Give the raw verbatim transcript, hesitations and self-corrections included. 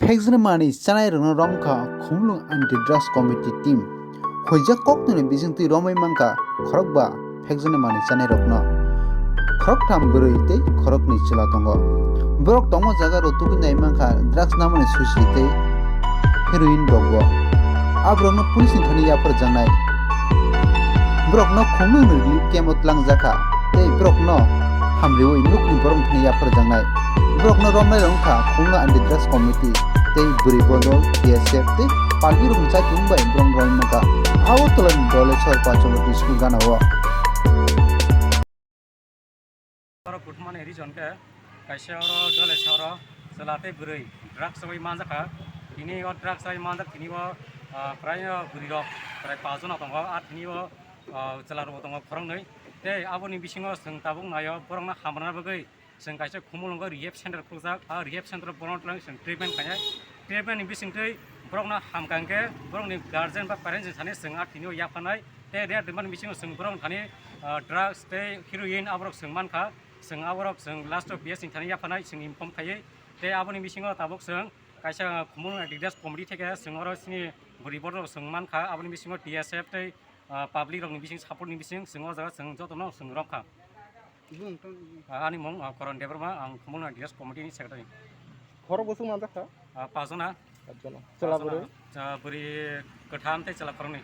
Phekjani manwi chanairokno romkha Khumulwng Anti Drugs Committee team. Huijak koktwini bisingtwi romwi mankha khorokba phekjani manwi chanairokno. Khoroktham bwrwi tei khoroknwi chwla tongo. Borok tongma jaga rw tugwi nai mankha drugs namani swisli tei heroin rokbo. Aborokno police ni thani yapharjaknai. Borokno Khumulwng relief camp o twlangjakha tei borokno hamriwi nukni borok thani yapharjaknai. Borokno romnai rok wngkha Khumulwng Anti Drugs Committee tei bwrwi bodol T S F tei palbirokni chaitung bai borok romwi mankha. Agartala ni Doleshwar Pachomati school gana o. Oro kuthumani reason khe kaisa oro Doleshwar o chwla tei bwrwi drugs rwi manjakha. Tini o drugs rwi manjak tini o, ah, prai o bwrwi rok prai paanch jona tongo, ah, tini o, ah, chwla rok tongo khoroknwi. Tei aboni bisingo chwng tabuk naio borokno hamrwna bagwi chwng kaisa Khumulwngo rehab center khukjak. Ah, rehab center o borokno twlang chwng treatment khainai. Treatment ni bisingtwi borokno hamkha hwnkhe borokni guardian ba parents ni thani chwng ah tini o yapharnai. Tei rehab rimani bisingo chwng borok thani, ah, drugs tei heroin aborok chwng mankha. Chwng aborok chwng last o P S ni thani yapharnai chwng inform khaiwi. Tei aboni bisingo tabuk chwng kaisa Khumulwng Anti Drugs Committee theke chwng oro chini bwrwi borok chwng mankha. Aboni bisingo T S F tei, ah, public rokni bising support ni bising chwng o jaga chwng jotono chwng romkha. Bumung tong. Ah, ani mung, ah, Koron Debbarma, ang Khumulwng Anti Drugs Committee ni secretary. Khorok bwswk manjakha? Ah, paanch jona. Paanch jona. Chwla bwrwi? Ah, bwrwi kwtham tei chwla khoroknwi.